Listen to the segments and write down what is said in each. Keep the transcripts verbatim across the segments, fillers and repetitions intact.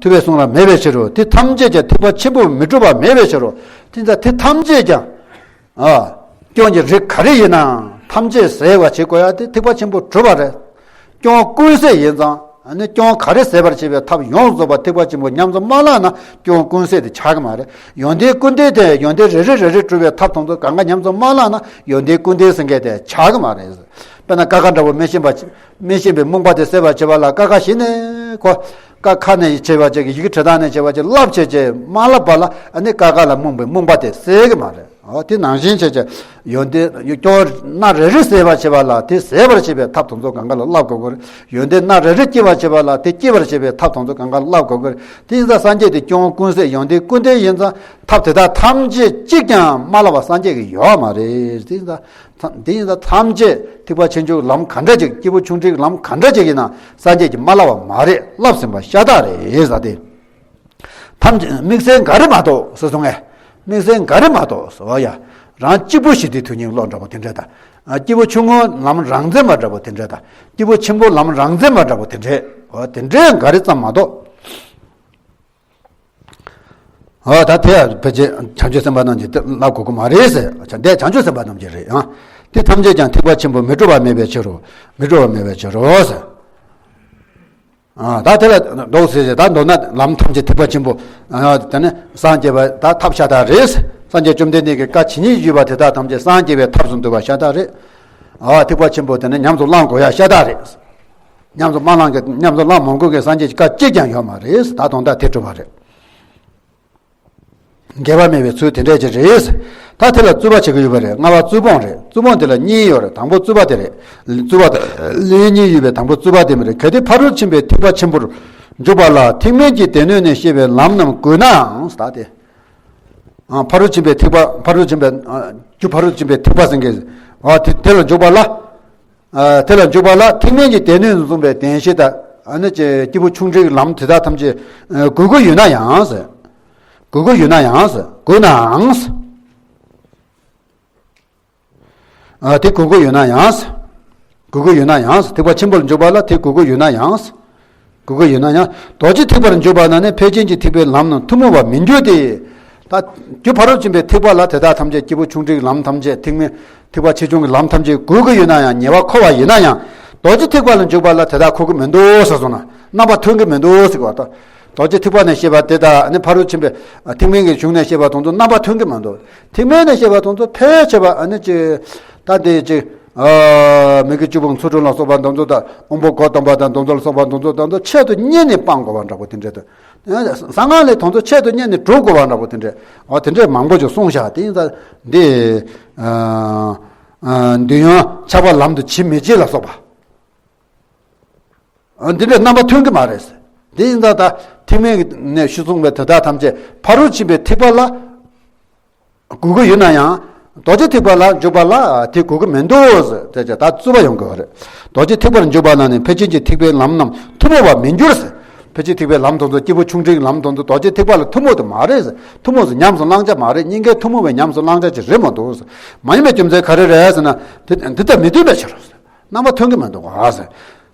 ཐུབ་པའི་གསུང་རབ་མེད་པའི་ཕྱིར་རོ། དེ་ཐམས་ཅད་ཀྱང་ཐེག་པ་ཆེན་པོ་མི་འགྲུབ་པ་མེད་པའི་ཕྱིར་རོ། དེ་ཙང་དེ་ཐམས་ཅད་ཀྱང་། ཨ། སྐྱོན་གྱི་རིགས་ག་རེ་ཡིན་ནའང་ཐམས་ཅད་ཟད་པར་བྱེད་དགོས་ཡ་དེ་ཐེག་པ་ཆེན་པོ་གྲུབ་པ་རེད། སྐྱོན་ཀུན་ཟད་ཡིན་ཙང་ཨ་ནི་སྐྱོན་ག་རེ་ཟད་པར་བྱེད་པའི་ཐབས་ཡོངས་སུ་རྫོགས་པ་ཐེག་པ་ཆེན་པོ་ཉམས་སུ་མ་བླངས་ན་སྐྱོན་ཀུན་ཟད་དེ་ཆགས་ཀྱི་མ་རེད། ཡོན་ཏན་ཀུན་ལྡན་དེ་ཡོན་ཏན་རེ་རེ་རེ་རེ་གྲུབ་པའི་ཐབས་དེ་ཚོ་གང་ག་ཉམས་སུ་མ་བླངས་ན་ཡོན་ཏན་ཀུན་ལྡན་ཟེར་མཁན་དེ་ཆགས་ཀྱི་མ་རེད། དཔེར་ན་ཀ་ཁ་འདྲ་བོ་མི་ཤེས་པ་མི་ཤེས་པའི་རྨོངས་པ་དེ་སེལ་བར་བྱེད་པ་ལ་ཀ་ཁ་ཞིག་ནས་ཁོ། ཀ་ཁ་ནས་བྱས་པ་ཅིག་ཡི་གེ་འབྲི་སྟངས་ནས་བྱས་པ་ཅིག་བསླབ་བྱས་ཅིག་མ་བསླབ་པ་ལ་ཨ་ནི་ཀ་ཁ་ལ་རྨོངས་པའི་རྨོངས་པ་དེ་སེལ་གྱི་མ་རེད། འོ་དེ་ནང་བཞིན་བྱས་ཅིག་ཡོན་ཏན་སྐྱོན་སྣ་རེ་རེ་ཟད་པར་བྱེད་པ་ལ་དེ་ཟད་པར་བྱེད་པའི་ཐབས་དེ་ཚོ་གང་ག་ལ་བསླབ་དགོས་ཀྱི་རེད། ཡོན་ཏན་སྣ་རེ་རེ་སྐྱེ་བར་བྱེད་པ་ལ་དེ་སྐྱེ་བར་བྱེད་པའི་ཐབས་དེ་ཚོ་གང་ག་ལ་བསླབ་དགོས་ཀྱི་རེད། དེ་ཡིན་ཙང་སངས་རྒྱས་དེ་སྐྱོན་ཀུན་ཟད་ཡོན་ཏན་ཀུན་ལྡན་ཡིན་ཙང་ཐབས་དེ་དག་ཐམས་ཅད་གཅིག་ཀྱང་མ་བསླབ་པ་སངས་རྒྱས་ཀྱི་ཡོད་མ་རེད། དེ་ཡིན་ཙང་། དེ་ཡིན་ཙང་ཐམས་ཅད་ཐེག་པ་ཆེ་ཆུང་ལམ་ག་འདྲ་ཅིག་སྐྱེས་བུ་ཆུང་འབྲིང་ལམ་ག་འདྲ་ཅིག་ཡིན་ན་སངས་རྒྱས་ཀྱིས་མ་བསླབ་པ་མ་རེད། བསླབས་ཟིན་པ་ཤ་སྟག་རེད་ཟེར་ཏེ། ཐམས་ཅད་དམིགས་བསལ་འགའ་རེ་མ་གཏོགས་ཟེར་སོང་ངས། དམིགས་བསལ་འགའ་རེ་མ་གཏོགས་ཟེར་བ་ཡ། རང་གཅིག་པུ་ཞི་བདེའི་དོན་སྙིང་བློ་འདྲ་པོ་དེ་འདྲ་དང་། སྐྱེས་བུ་ཆུང་ངུ་ལམ་རང་འཛིན་པ་འདྲ་པོ་དེ་འདྲ་དང་། སྐྱེས་བུ་ཆེན་པོ་ལམ་རང་འཛིན་པ་འདྲ་པོ་དེ་འདྲ། འོ་དེ་འདྲའི་འགའ་རེ་ཙམ་མ་གཏོགས། ཨོ་ད་དེ་ཡང་ཕལ་ཆེར་བྱང་ཆུབ་སེམས་དཔའ་རྣམས་ཀྱིས་དེ་བསླབ་དགོས་ཀྱི་མ་རེད་ཟེར། བྱ་འདས་བྱང་ཆུབ་སེམས་དཔའ་རྣམས་ཀྱིས་རེད་ཡང་། དེ་ཐམས་ཅད་ཀྱང་ཐེག་པ་ཆེན་པོ་མི་འགྲུབ་པ་མེད་པའི་ཕྱིར་རོ། མི་འགྲུབ་པ་མེད་པའི་ཕྱིར་རོ་ཟེར། ཨ་ད་དེ་ལ་འདོགས་ཟེར་ཞེས་ད་མདོར་ན་ལམ་ཐམས་ཅད་ཐེག་པ་ཆེན་པོ། ཨ་དེ་ནི་སངས་རྒྱས་པ་ད་ཐབས་ཤ་སྟག་རེད། སངས་རྒྱས་བཅོམ་ལྡན་འདས་ཀྱི་བཀའ་ཇི་སྙེད་ཞུས་པ་དེ་དག་ཐམས་ཅད་སངས་རྒྱས་པའི་ཐབས་སུ་འདུས་པ་ཤ་སྟག་རེད། ཨ་ཐེག་པ་ཆེན་པོ་དེ་ནི་ཉམས་སུ་བླང་དགོས་ཡ་ཤ་སྟག་རེད། ཉམས་སུ་མ་བླང་གི་ཉམས་སུ་བླང་མ་དགོས་ཀྱི་སངས་རྒྱས་ཀྱི་བཀའ་གཅིག་ཀྱང་ཡོད་མ་རེད། ད་དོན་དག་དེ་གྲུབ་པ་རེད། འགལ་བ་མེད་པའི་ཚུལ་དེ་འདྲ་ཅིག་རེད། ད་དེ་ལ་རྩོད་པ་བྱེད་ཀྱི་ཡོད་པ་རེད། ལྔ་པ་རྩོད་སྤོང་རེད། རྩོད་སྤོང་དེ་ལ་གཉིས་ཡོད་རེད། དང་པོ་རྩོད་པ་དེ་རེད། རྩོད་པ་དེ་ལན་གཉིས་ཡོད་པའི་དང་པོ་རྩོད་པ་དེ་མ་རེད། གལ་ཏེ་ཕ་རོལ་ཕྱིན་པའི་ཐེག་པ་ཆེན་པོར་འཇུག་པ་ལ་ཐེག་དམན་གྱི་སྡེ་སྣོད་ནས་བཤད་པའི་ལམ་རྣམས་དགོས་ནའང་ད་དེ། ཨ་ཕ་རོལ་ཕྱིན་པའི་ཐེག་པ་ཕ་རོལ་ཕྱིན་པའི་ཨ་རྒྱུ་ཕ་རོལ་ཕྱིན་པའི་ཐེག་པ་ཟེར་མཁན། ཨ་དེ་དེ་ལ་འཇུག་པ་ལ། ཨ་དེ་ལ་འཇུག་པ་ལ་ཐེག་དམན་གྱི་སྡེ་སྣོད་ནས་གསུངས་པའི་བདེན་བཞི་དང་ཨ་ནི་སྐྱེས་བུ་ཆུང་འབྲིང་གི་ལམ་དེ་དག་ཐམས་ཅད་དགོས་ཀྱི་ཡོད་ན་ཡང་ཟེར། དགོས་ཀྱི་ཡོད་ན་ཡང་ཟེར། དགོས་ནའང་ཟེར། ཨ་དེ་དགོས་ཀྱི་ཡོད་ན་ཡང་ཟེར། དགོས་ཀྱི་ཡོད་ན་ཡང་ཟེར། ཐེག་པ་ཆེན་པོར་འཇུག་པ་ལ་དེ་དགོས་ཀྱི་ཡོད་ན་ཡང་ཟེར། དགོས་ཀྱི་ཡོད་ན་ཡང་། རྡོ་རྗེ་ཐེག་པར་འཇུག་པ་ན་ནི་ཕལ་ཆེར་གྱི་ཐེག་པའི་ལམ་རྣམས་ཐུན་མོང་བར་མི་འགྱུར་ཏེ། ད་རྒྱུ་ཕ་རོལ་ཕྱིན་པའི་ཐེག་པ་ལ་དེ་དག་ཐམས་ཅད་སྐྱེས་བུ་ཆུང་འབྲིང་གི་ལམ་ཐམས་ཅད་ཐེག་དམན་ཐེག་པ་ཆེ་ཆུང་གི་ལམ་ཐམས་ཅད་དགོས་ཀྱི་ཡོད་ན་ཡང་ཉེ་བར་མཁོ་བ་ཡིན་ན་ཡང་རྡོ་རྗེ་ཐེག་པ་ལ་འཇུག་པ་ལ་དེ་དག་མཁོ་གི་མི་འདུག་ཟེར་སོང་ན་རྣམ་པ་མཐུན་གྱི་མི་འདུག་ཟེར་བ་དང་། རྡོ་རྗེ་ཐེག་པ་ནས་བཤད་པ་དེ་དང་ནི་ཕ་རོལ་ཕྱིན་པའི་ཐེག་དམན་གྱི་གཞུང་ནས་བཤད་པ་དེ་ཚོ་རྣམ་པ་མཐུན་གྱི་མི་འདུག་ཐེག་དམན་ནས་བཤད་པ་དེ་ཚོ་ཕལ་ཆེ་བ་ཨ་ནི་ཅིག་ད་དེ་ཅིག་མི་དགེ་བཅུ་སྤོང་ཚུལ་ཁྲིམས་ལ་སོགས་པ་དེ་ཚོ་དང་དབང་པོ་སྒོ་སྡོམ་པ་དང་དེ་ཚོ་ལ་སོགས་པ་དེ་ཚོ་དེ་ཚོ་ཆེད་དུ་གཉེར་ནས་སྤང་དགོས་པ་འདྲ་པོ་དེ་འདྲ་དང་། གསང་སྔགས་ལས་དེ་ཚོ་ཆེད་དུ་གཉེར་ནས་སྒྲུབ་དགོས་པ་འདྲ་པོ་དེ་འདྲ། འོ་དེ་འདྲས་མང་པོ་ཅིག་གསུངས་བཞག་དེ་ཡིན་ཙང་འདི། འདོད་ཡོན་ཆགས་པ་ལམ་དུ་ཇི་མི་བྱེད་ལ་སོགས་པ། འདི་འདྲའི་རྣམ་པ་མཐུན་གྱི་མ་རེད། འདི་ཡིན་ཙང་ད་ཐེག་དམན་གྱི་ནས་ཞུ་གསུངས་པའི་དེ་དག་ཐམས་ཅད་ཕ་རོལ་ཕྱིན་པའི་ཐེག་པ་ལ་དགོས་ཀྱི་ཡོད་ན་ཡང་རྡོ་རྗེ་ཐེག་པ་ལ་འཇུག་པ་ལ་དེ་དགོས་ཀྱི་མི་འདུག་ཟེར་དེ་ཅག་ད་རྩོད་པ་ཡོང་གི་ཡོད་རེད། རྡོ་རྗེ་ཐེག་པར་འཇུག་པ་ན་ནི་ཕལ་ཆེར་གྱི་ཐེག་པའི་ལམ་རྣམས་ཐུན་མོང་བར་མི་འགྱུར་ཟེར། ཕལ་ཆེར་ཐེག་པའི་ལམ་དེ་ཚོ་སྐྱེས་བུ་ཆུང་འབྲིང་གི་ལམ་དེ་ཚོ་རྡོ་རྗེ་ཐེག་པ་ལ་ཐུན་མོང་དུ་མ་རེད་ཟེར། ཐུན་མོང་དུ་ཉམས་སུ་བླང་བྱ་མ་རེད། སྙིང་གའི་ཐུན་མོང་བའི་ཉམས་སུ་བླང་བྱ་ཅིག་རེད་མ་འདུག་ཟེར། མ་ཡིན་པའི་རྒྱུ་མཚན་ག་རེ་རེད་ཟེར་ན་དེ་འདི་ལྟར་མི་མཐུན་པའི་ཕྱིར་རོ་ཟེར། རྣམ་པ་མཐུན་གྱི་མི་འདུག་ག་ཟེར།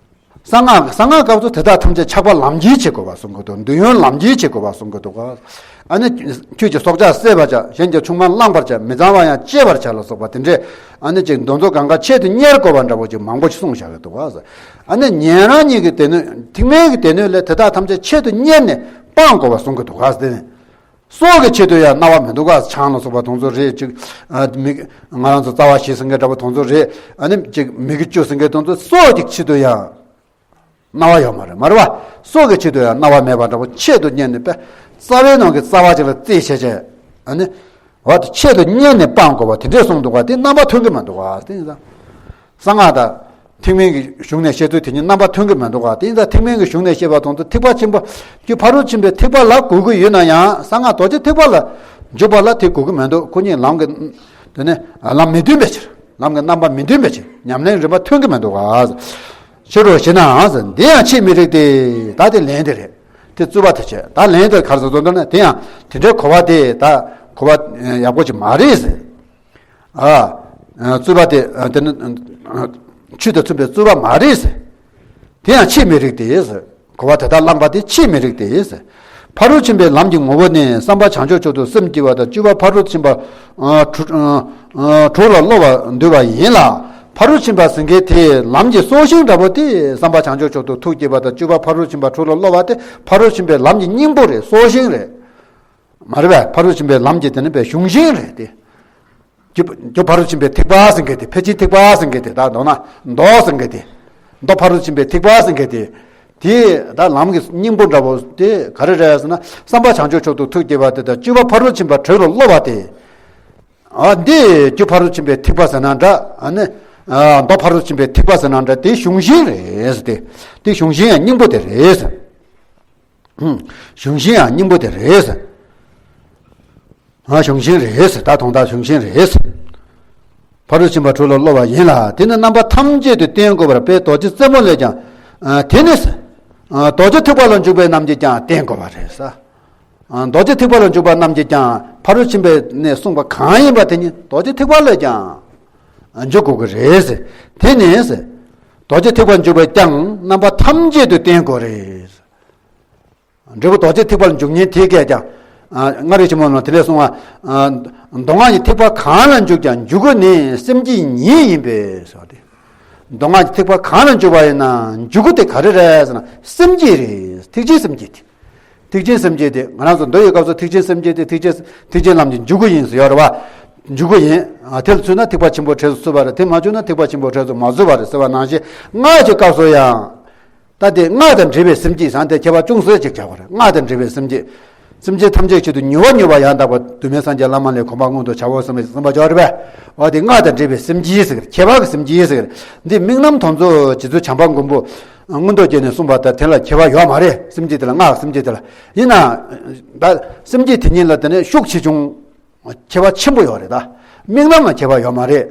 གསང་སྔགས་གསང་སྔགས་སྐབས་སུ་དེ་དག་ཐམས་ཅད་ཆགས་པ་ལམ་གྱིས་བྱེད་དགོས་པ་གསུང་གི་འདུག་འདོད་ཡོན་ལམ་གྱིས་བྱེད་དགོས་པ་གསུང་གི་འདུག་ཨ་ནི་ཁྱོད་ཀྱི་སྲོག་ཆགས་བསད་པར་བྱ། གཞན་གྱི་ཆུང་མ་བླངས་པར་བྱ། མི་གཙང་བ་ཡང་བཅད་པར་བྱ་ལ་སོགས་པ་དེ་འདྲས་ཨ་ནི་ཅིག་འདོན་ཚོགས་གང་ག་ཆེད་དུ་གཉེར་དགོས་པ་འདྲ་པོ་ཅིག་མང་པོ་ཞིག་གསུངས་བཞག་གི་འདུག་ཨ་ནི་ཉན་རང་ཉིད་ཀྱི་སྡེ་སྣོད་ཐེག་དམན་གྱི་སྡེ་སྣོད་ལས་དེ་དག་ཐམས་ཅད་ཆེད་དུ་གཉེར་ནས་སྤང་དགོས་པ་གསུང་གི་འདུག་ཨ་ཟེར་ནས། སྲོག་གི་ཆེད་དུ་ཡང་རྣ་བ་མི་འདུག་ག་ཆང་ལ་སོགས་པ་དེ་ཚོ་རེད་ཅིག་ཨ་མི་ང་རང་ཚོ་རྩ་བ་བཞི་ཟེར་མཁན་འདྲ་པོ་དེ་ཚོ་རེད། ཨ་ནི་ཅིག་མི་དགེ་བཅུ་ཟེར་མཁན་དེ་ཚོ་སྲོག་གི་ཆེད་དུ་ཡང་རྣ་བ་ཡོད་མ་རེད་མ་རེད་བ། སྲོག་གི་ཆེད་དུ་ཡང་རྣ་བ་མེད་པ་འདྲ་པོ་ཆེད་དུ་གཉེར་ནས་པས་རྩ་བའི་ནང་གི་རྩ་བ་ཅིག་ལ་རྩིས་བྱས་བྱས་ཨ་ནི་འོ་དེ་ཆེད་དུ་གཉེར་ནས་སྤང་དགོས་པ་དེ་འདྲས་གསུངས་འདུག་ག་དེ་རྣམ་པ་མཐུན་གྱི་མི་འདུག་ག་དེ་ཡིན་ཙང་། གསང་སྔགས་དང་། ཐེག་དམན་གྱི་གཞུང་ནས་བཤད་ཚུལ་དེ་གཉིས་རྣམ་པ་མཐུན་གྱི་མི་འདུག་ག་དེ་ཡིན་ཙང་ཐེག་དམན་གྱི་གཞུང་ནས་བཤད་པ་དང་ཐེག་པ་ཆེན་པོ་རྒྱུ་ཕ་རོལ་ཕྱིན་པའི་ཐེག་པ་ལ་དགོས་ཀྱི་ཡོད་ན་ཡང་གསང་སྔགས་རྡོ་རྗེ་ཐེག་པ་ལ་འཇུག་པ་ལ་དེ་དགོས་ཀྱི་མི་འདུག་ཁོ་གཉིས་ལམ་གྱི་དེ་ནི་ལམ་མི་མཐུན་པའི་ཕྱིར། ལམ་གྱི་རྣམ་པ་མི་མཐུན་པའི་ཕྱིར། ཉམས་ལེན་རིམ་པ་མཐུན་གྱི་མི་འདུག་ག་ཕྱིར་རོ་ཞེ་ན་འདི་ཡང་ཆེས་མི་རིགས་ཏེ། ད་དེ་ལན་དེ་རེད། དེ་རྩོད་པ་དེ་བྱས། ད་ལན་དེ་ག་རེ་ཟེར་ཟེར་ན་དེ་ཡང་དེ་འདྲའི་གོ་བ་དེ་ད་གོ་བ་ཡག་པོ་ཅིག་མ་རེད་ཟེར། ཨ། རྩོད་པ་དེ་དེ་ནི་ཆོས་དང་མཐུན་པའི་རྩོད་པ་མ་རེད་ཟེར། དེ་ཡང་ཆེས་མི་རིགས་ཏེ་ཟེར། གོ་བ་དེ་དག་བླངས་པ་དེ་ཕྱིས་མི་རིགས་ཏེ། ཕ་རོལ་ཕྱིན་པའི་ལམ་གྱི་ངོ་བོ་ནི། བསམ་པ་བྱང་ཆུབ་མཆོག་ཏུ་སེམས་བསྐྱེད་པ་དང་། བཅུ་པ་ཕ་རོལ་ཕྱིན་པ་ཨ་དྲུག་ཨ་ཨ་དྲུག་ལ་སློབ་པར་འདུས་པ་ཡིན་ལ། ཕ་རོལ་ཕྱིན་པ་ཟེར་མཁན་དེ་ལམ་གྱི་སྲོག་ཤིང་འདྲ་པོ་དེ། བསམ་པ་བྱང་ཆུབ་མཆོག་ཏུ་ཐུགས་བསྐྱེད་པ་དང་། བཅུ་པ་ཕ་རོལ་ཕྱིན་པ་དྲུག་ལ་སློབ་པ་དེ་ཕ་རོལ་ཕྱིན་པའི་ལམ་གྱི་སྙིང་པོ་རེད། སྲོག་ཤིང་རེད། མ་རེད་པས། ཕ་རོལ་ཕྱིན་པའི་ལམ་གྱི་དེ་ནི་པའི་གཞུང་ཤིང་རེད་དེ། རྒྱུ་རྒྱུ་ཕ་རོལ་ཕྱིན་པའི་ཐེག་པ་ཟེར་མཁན་དེ། ཕལ་ཆེར་ཐེག་པ་ཟེར་མཁན་དེ། ད་མདོར་ན་མདོ་ཟེར་མཁན་དེ། མདོ་ཕ་རོལ་ཕྱིན་པའི་ཐེག་པ་ཟེར་མཁན་དེ། དེ་ད་ལམ་གྱི་སྙིང་པོ་འདྲ་པོ་དེ་ག་རེ་རེད་ཟེར་ན། བསམ་པ་བྱང་ཆུབ་མཆོག་ཏུ་ཐུགས་བསྐྱེད་པ་དེ་དང་། བཅུ་པ་ཕ་རོལ་ཕྱིན་པ་དྲུག་ལ་སློབ་པ་དེ། ཨ་འདི་རྒྱུ་ཕ་རོལ་ཕྱིན་པའི་ཐེག་པ་ཟེར་ན་འདྲ། ཨ་ནི་ཨ་མདོ་ཕ་རོལ་ཕྱིན་པའི་ཐེག་པ་ཟེར་ན་འདྲ། དེ་གཞུང་ཤིང་རེད་དེ། དེ་གཞུང་ཤིང་ཡང་སྙིང་པོ་དེ་རེད། ཧུམ། གཞུང་ཤིང་ཡང་སྙིང་པོ་དེ་རེད། ཨ་གཞུང་ཤིང་རེད། ད་དོན་དག་གཞུང་ཤིང་རེད། ཕ་རོལ་ཕྱིན་པ་དྲུག་ལ་སློབ་པ་ཡིན་ལ། དེ་ནི་རྣམ་པ་ཐམས་ཅད་དུ་བསྟེན་དགོས་པར། དཔལ་རྡོ་རྗེ་རྩེ་མོ་ལས་ཀྱང་། ཨ་དེ་ནི་ཨ་རྡོ་རྗེ་ཐེག་པ་ལ་འཇུག་པའི་རྣམས་ཀྱིས་ཀྱང་བསྟེན་དགོས་པ་རེད་ས། ཨ་རྡོ་རྗེ་ཐེག་པ་ལ་འཇུག་པ་རྣམས་ཀྱིས་ཀྱང་། ཕ་རོལ་ཕྱིན་པའི་ནས་གསུངས་པ་གང་ཡིན་པ་དེ་ཉིད་རྡོ་རྗེ་ཐེག་པ་ལས་ཀྱང་འཇུག་དགོས་ཀྱི་རེད། དེ་ནི་རྡོ་རྗེ་ཐེག་པར་འཇུག་པས་ཀྱང་རྣམ་པ་ཐམས་ཅད་དུ་བསྟེན་དགོས་རེད། འབྲས་བུ་རྡོ་རྗེ་ཐེག་པ་ལ་འཇུག་ཉིན་དེ་སྐད་ཀྱང་། ཨ་མངའ་རིས་ཆེན་མོ་ནང་དེ་འདྲ་གསུངས་པ། ཨ་མདོ་སྔགས་ཀྱི་ཐེག་པ་གང་ལ་འཇུག་ཀྱང་། འཇུག་གུ་ནི་སེམས་བསྐྱེད་ཉིད་ཡིན་པས་ཟེར་བ་དེ། མདོ་སྔགས་ཀྱི་ཐེག་པ་གང་ལ་འཇུག་པ་ཡིན་ན་འཇུག་གུ་དེ་ག་རེ་རེད་ཟེར་ན་སེམས་བསྐྱེད་རེད། ཐེག་ཆེན་སེམས་བསྐྱེད་དེ། ཐེག་ཆེན་སེམས་བསྐྱེད་དེ་ང་རང་ཚོ་མདོ་ཡི་སྐབས་སུ་ཐེག་ཆེན་སེམས་བསྐྱེད་དེ། ཐེག་ཆེན་ཐེག་ཆེན་ལམ་གྱི་འཇུག་གུ་ཡིན་ཟེར་ཡོད་རེད་བ། འཇུག་གུ་ཡིན། ཨ་དེ་ལ་ཚུད་ན་ཐེག་པ་ཆེན་པོ་འབྲས་སུ་ཚུད་པ་རེད། དེ་མ་བྱུང་ན་ཐེག་པ་ཆེན་པོ་འབྲས་སུ་མ་ཚུད་པ་རེད་ཟེར་བ་ནང་བཞིན། སྔགས་ཀྱི་སྐབས་སུ་ཡང་། ད་དེ་སྔགས་དང་འབྲེལ་བའི་སེམས་བསྐྱེད་ཟེར་དེ་ཁྱད་པར་ཅུང་ཟད་ཅིག་བྱ་དགོས་རེད། སྔགས་དང་འབྲེལ་བའི་སེམས་བསྐྱེད། སེམས་ཅན་ཐམས་ཅད་ཆེད་དུ་མྱུར་བ་མྱུར་བ་ཡང་དག་པར། དུས་མེད་སངས་རྒྱས་བླ་མ་ལས། གོ་འཕང་མངོན་དུ་བྱའོ་གསུངས་པ་ཅིག་ཡོད་རེད་པས། འོ་དེ་སྔགས་དང་འབྲེལ་བའི་སེམས་བསྐྱེད་ཟེར། ཁྱད་པར་གྱི་སེམས་བསྐྱེད་ཟེར། འདི་དམིགས་རྣམ་དོན་རྫོགས་རྗེ་བཙུན་བྱམས་པ་མགོན་པོ་མངོན་རྟོགས་རྒྱན་ནས་གསུངས་པ་ལྟར་དེ་ལ་ཁྱད་པར་ཡོད་མ་རེད། སེམས་བསྐྱེད་དེ་ལ། སྔགས་སེམས་བསྐྱེད་དེ་ལ། ཡིན་ན་ད་སེམས་བསྐྱེད་དེ་ཉིད་ལ་དེ་ནས་ཤུགས་ཆེ་ཆུང་ཁྱད་པར་ཆེན་པོ་ཡོད་རེད། ད་དམིགས་རྣམ་ལ་ཁྱད་པར་ཡོད་མ་རེད།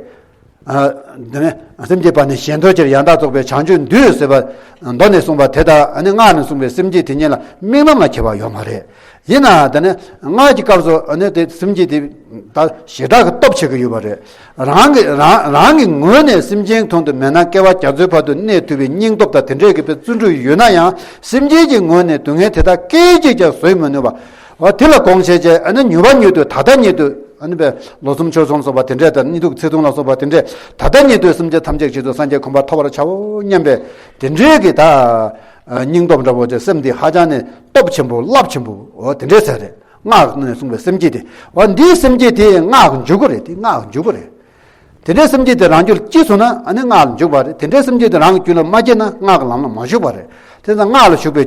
ཨ་དེ་ནས་སེམས་བསྐྱེད་པ་ནི་གཞན་དོན་ཕྱིར། ཡང་དག་རྫོགས་པའི་བྱང་ཆུབ་འདུས་ཟེར་བ། མདོ་ནས་གསུངས་པ་དེ་དང་། ཨ་ནི་སྔགས་ནས་གསུངས་པའི་སེམས་བསྐྱེད་དེ་ཉིད་ལ་དམིགས་རྣམ་ལ་ཁྱད་པར་ཡོད་མ་རེད། ཡིན་ན་དེ་ནས་སྔགས་ཀྱི་སྐབས་སུ་ཨ་ནི་དེ་སེམས་བསྐྱེད་དེ་ད་བྱེ་བྲག་གི་སྟོབས་བྱེད་ཀྱི་ཡོད་པ་རེད། རང་གི་རང་རང་གི་ངོས་ནས་སེམས་ཅན་དོན་དུ་མེད་ན་བསྐལ་པ་བརྒྱ་མཚོའི་བར་དུ་གནས་ཐུབ་པའི་སྙིང་སྟོབས་དང་དེ་འདྲས་ཀྱི་བརྩོན་འགྲུས་ཡོད་ན་ཡང་། སེམས་ཅན་གྱི་ངོས་ནས་སྡུག་བསྔལ་དེ་དག་སྐད་ཅིག་ཀྱང་བཟོད་མི་ནུས་པ། འོ་དེ་ལ་དགོངས་བཞེས་བྱས། ཨ་ནི་མྱུར་བ་མྱུར་དུ་ད་ལྟ་ཉིད་དུ། ཨ་ནི་པའི་ལོ་གསུམ་ཕྱོགས་གསུམ་སོགས་པ་དེ་འདྲས་དང་། གནས་ལུགས་ཚེ་ཐུང་ལ་སོགས་པ་དེ་འདྲས། ད་ལྟ་ཉིད་དུ་སེམས་ཅན་ཐམས་ཅད་ཆེད་དུ་སངས་རྒྱས་གོ་འཕང་ཐོབ་པར་བྱའོ་སྙམ་པའི་དེ་འདྲས་ཀྱི་ད་སྙིང་སྟོབས་འདྲ་པོ་དེ། སེམས་འདི་ཧ་ཅང་ནས་སྟོབས་ཆེན་པོ་རླབས་ཆེན་པོ། འོ་དེ་འདྲས་ཟེར་རེད། སྔགས་ནས་གསུངས་པའི་སེམས་བསྐྱེད་དེ། འོ་འདིའི་སེམས་བསྐྱེད་དེ་སྔགས་འཇུག་གི་རེད། དེ་སྔགས་འཇུག་གི་རེད། དེ་འདྲའི་སེམས་བསྐྱེད་དེ་རང་རྒྱུད་ལ་སྐྱེས་སོང་ན་ཨ་ནི་སྔགས་ལ་འཇུག་པ་རེད། དེ་འདྲའི་སེམས་བསྐྱེད་དེ་རང་གི་རྒྱུད་ལ་མ་སྐྱེས་ན་སྔགས་ཀྱི་ལམ་ལ་མ་ཞུགས་པ་རེད། དེ་ཙང་སྔགས་ལ་ཞུགས་པའི།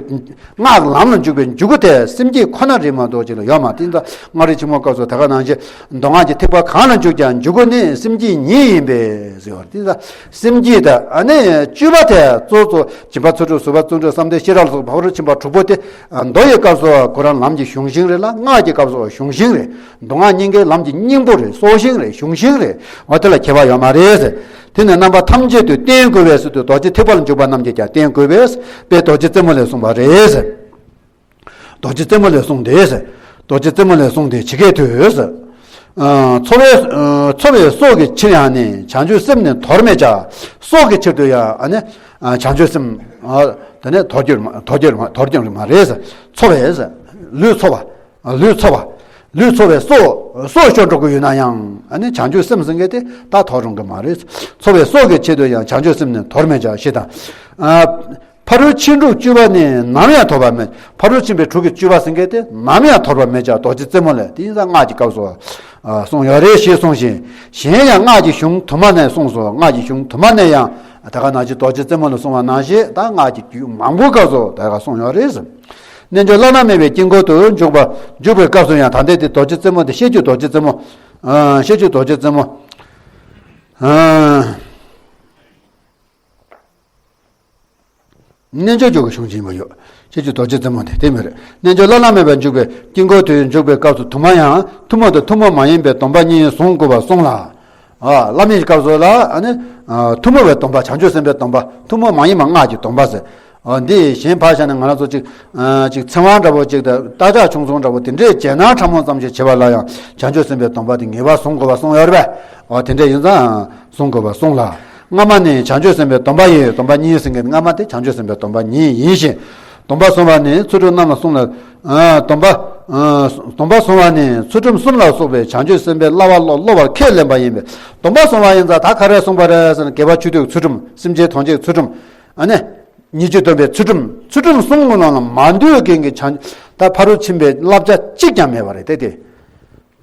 སྔགས་ཀྱི་ལམ་ལ་འཇུག་པའི་འཇུག་སྒོ་དེ་སེམས་བསྐྱེད་ཁོ་ན་རེད་མ་གཏོགས་ཅིག་ལ་ཡོད་མ་རེད། དེ་ཙང་མངའ་རིས་ཆེན་མོའི་སྐབས་སུ་ད་ག་ནང་བཞིན། མདོ་སྔགས་ཀྱི་ཐེག་པ་གང་ལ་འཇུག་ཀྱང་། འཇུག་སྒོ་ནི་སེམས་བསྐྱེད་ཉིད་ཡིན་པས་ཟེར་བ་རེད། དེ་ཙང་སེམས་བསྐྱེད་དེ་ཨ་ནི་བཅུ་པ་དེ་གཙོ་གཙོ། སྦྱིན་པ་ཚུལ་ཁྲིམས་ཟུར་པ་བརྩོན་འགྲུས་བསམ་གཏན་ཤེས་རབ་སོགས་ཕ་རོལ་ཕྱིན་པ་དྲུག་པོ་དེ། མདོ་ཡི་སྐབས་སུ་ཁོ་རང་ལམ་གྱི་གཞུང་ཤིང་རེད་ལ། སྔགས་ཀྱི་སྐབས་སུ་གཞུང་ཤིང་རེད། མདོ་སྔགས་གཉིས་ཀའི་ལམ་གྱི་སྙིང་པོ་རེད། སྲོག་ཤིང་རེད། གཞུང་ཤིང་རེད། འོ་དེ་ལ་ཁྱད་པར་ཡོད་མ་རེད་ཟེར། དེ་ནས་རྣམ་པ་ཐམས་ཅད་དུ་བསྟེན་དགོས་པས་ཟེར་དུས། རྡོ་རྗེ་ཐེག་པ་ལ་འཇུག་པ་རྣམས་ཀྱིས་ཀྱང་བསྟེན་དགོས་པས། དཔལ་རྡོ་རྗེ་རྩེ་མོ་ལས་གསུངས་པ་རེད་ཟེར། རྡོ་རྗེ་རྩེ་མོ་ལས་གསུངས་ཏེ་ཟེར། རྡོ་རྗེ་རྩེ་མོ་ལས་གསུངས་ཏེ་ཇི་སྐད་དུ་ཟེར། ཨ་འཚོ་བའི་ཨ་འཚོ་བའི་སྲོག་གི་ཕྱིར་ཡང་ནི། བྱང་ཆུབ་སེམས་ནི་དོར་མི་བྱ། སྲོག་གི་ཕྱིར་དུ་ཡང་ཨ་ནི་ཨ་བྱང་ཆུབ་སེམས་ཨ་དེ་ནི་དོར་རྒྱུ་མ་དོར་རྒྱུ་མ་དོར་རྒྱུ་མ་རེད་ཟེར། འཚོ་བའི་ཟེར། ལུས་འཚོ་བ། ལུས་འཚོ་བ། ལུས་འཚོ་བའི་སྲོག་སྲོག་ཤོར་འགྲོ་གི་ཡོད་ན་ཡང་ཨ་ནི་བྱང་ཆུབ་སེམས་ཟེར་མཁན་དེ་ད་དོར་རུང་གི་མ་རེད། འཚོ་བའི་སྲོག་གི་ཆེད་དུ་ཡང་བྱང་ཆུབ་སེམས་ནི་དོར་མི་བྱ་ཞེས་དང་། ཨ་ཕ་རོལ་ཕྱིན་དྲུག་བཅུ་པ་ནི་ནམ་ཡང་དོར་བར་མི། ཕ་རོལ་ཕྱིན་པའི་དྲུག་གི་བཅུ་པ་ཟེར་མཁན་དེ་ནམ་ཡང་དོར་བར་མི་བྱ། རྡོ་རྗེ་རྩེ་མོ་ལས། དེ་ཡིན་ཙང་སྔགས་ཀྱི་སྐབས་སུ་ཨ་གསུངས་ཡོད་རེད་ཞེས་གསུངས་ཤིང་། གཞན་ཡང་སྔགས་ཀྱི་གཞུང་དུ་མ་ནས་གསུངས་སོ། སྔགས་ཀྱི་གཞུང་དུ་མ་ནས་ཡང་ད་ག་ནང་བཞིན་རྡོ་རྗེ་རྩེ་མོ་ལས་གསུངས་པ་ནང་བཞིན་ད་སྔགས་ཀྱི་རྒྱུད་མང་པོའི་སྐབས་སུ་ད་ག་གསུངས་ཡོད་རེད། རྣལ་འབྱོར་བླ་ན་མེད་པའི་དཀྱིལ་འཁོར་དུ་འཇུག་པ་འཇུག་པའི་སྐབས་སུ་ཡང་། ད་ལྟའི་དེ་རྡོ་རྗེ་རྩེ་མོ་དེ་བཤད་རྒྱུད་རྡོ་རྗེ་རྩེ་མོ། ཨ་བཤད་རྒྱུད་རྡོ་རྗེ་རྩེ་མོ། ཨ་རྣལ་འབྱོར་འཇུག་གི་གཞུང་ཅན་པ་ཡོད། བཤད་རྒྱུད་རྡོ་རྗེ་རྩེ་མོ་དེ་དེ་མོ་རེད། རྣལ་འབྱོར་བླ་ན་མེད་པར་འཇུག་པའི་དཀྱིལ་འཁོར་དུ་འཇུག་པའི་སྐབས་སུ་དུ་མ་ཡང་ཐུན་མོང་དང་ཐུན་མོང་མ་ཡིན་པའི་སྡོམ་པ་གཉིས་བཟུང་དགོས་པར་གསུངས་ལ། ཨ་བླ་མེད་ཀྱི་སྐབས་སུ་ལ་ཨ་ནི་ཨ་ཐུན་མོང་བའི་སྡོམ་པ། བྱང་ཆུབ་སེམས་དཔའི་སྡོམ་པ། ཐུན་མོང་མ་ཡིན་པ་སྔགས་ཀྱི་སྡོམ་པ་ཟེར། ཨ་འདི་གཞན་ཕར་བཞག་ན་ང་རང་ཚོ་ཅིག་ཨ་ཅིག་ཚེ་དབང་འདྲ་པོ་ཅིག་དང་རྟ་ལྕག་ཆུང་ཆུང་འདྲ་པོ་དེ་འདྲའི་རྗེས་གནང་ཕྲ་མོ་ཙམ་ཞིག་བྱེད་པ་ལ་ཡང་བྱང་ཆུབ་སེམས་དཔའི་སྡོམ་པ་དེ་ངེས་པར་བཟུང་དགོས་པ་གསུངས་ཡོད་རེད་པས། ཨ་དེ་འདྲ་ཡིན་ཙང་། གསུང་དགོས་པར་གསུངས་ལ། སྔ་མ་ནི་བྱང་ཆུབ་སེམས་དཔའི་སྡོམ་པ་ཡིན། སྡོམ་པ་གཉིས་ཟེར་མཁན་སྔ་མ་དེ་བྱང་ཆུབ་སེམས་དཔའི་སྡོམ་པ་གཉིས་ཡིན་ཞིང་། སྡོམ་པ་བཟུང་བ་ནི་ཚུལ་ཁྲིམས་རྣམ་གསུམ་ལ། ཨ། སྡོམ་པ། ཨ། སྡོམ་པ་བཟུང་བ་ནི་ཚུལ་ཁྲིམས་གསུམ་ལ་སོགས་པའི་བྱང་ཆུབ་སེམས་དཔའི་བསླབ་པ་ལ་སློབ་པར་ཁས་ལེན་པ་ཡིན་པས། སྡོམ་པ་བཟུང་བ་ཡིན་ཙང་ད་ག་རེ་གསུངས་པ་རེད་ཟེར་ན། དགེ་བ་བཅུ་དྲུག་ཚུལ་ཁྲིམས། སེམས་ཅན་ཐམས་ཅད་ཚུལ་ཁྲིམས། ཨ་ནི། ཉེས་སྤྱོད་སྡོམ་པའི་ཚུལ་ཁྲིམས། ཚུལ་ཁྲིམས་གསུམ་གྱི་ནང་ལ་མ་འདུས་མཁན་གྱི་བྱང་། ད་ཕ་རོལ་ཕྱིན་པའི་བསླབ་བྱ་གཅིག་ཀྱང་མེད་པ་རེད་དེ། དེ།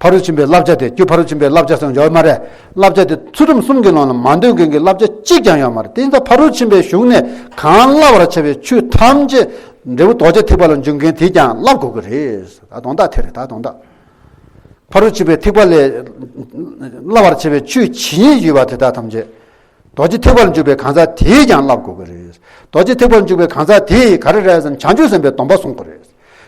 ཕ་རོལ་ཕྱིན་པའི་བསླབ་བྱ་དེ། རྒྱུ་ཕ་རོལ་ཕྱིན་པའི་བསླབ་བྱ་ཟེར་ཡོད་མ་རེད། བསླབ་བྱ་དེ་ཚུལ་ཁྲིམས་གསུམ་གྱི་ནང་ལ་མ་འདུས་མཁན་གྱི་བསླབ་བྱ་གཅིག་ཀྱང་ཡོད་མ་རེད། དེ་ཡིན་ཙང་ཕ་རོལ་ཕྱིན་པའི་གཞུང་ནས་གང་བསླབ་པར་བྱ་བའི་ཆོས་ཐམས་ཅད་འབྲས་བུ་རྡོ་རྗེ་ཐེག་པ་ལ་འཇུག་མཁན་དེས་ཀྱང་བསླབ་དགོས་ཀྱི་རེད། ད་དོན་དག་དེ་རེད། ད་དོན་དག་ཕ་རོལ་ཕྱིན་པའི་ཐེག་པ་ལས་བསླབ་པར་བྱ་བའི་ཆོས་ཇི་སྙེད་ཡོད་པ་དེ་དག་ཐམས་ཅད། རྡོ་རྗེ་ཐེག་པར་འཇུག་པའི་གང་ཟག་དེས་ཀྱང་བསླབ་དགོས་ཀྱི་རེད། རྡོ་རྗེ་ཐེག་པར་འཇུག་པའི་གང་ཟག་དེས་ག་རེ་རེད་ཟེར་ན། བྱང་ཆུབ་སེམས་དཔའི་སྡོམ་པ་བཟུང་དགོས་རེད།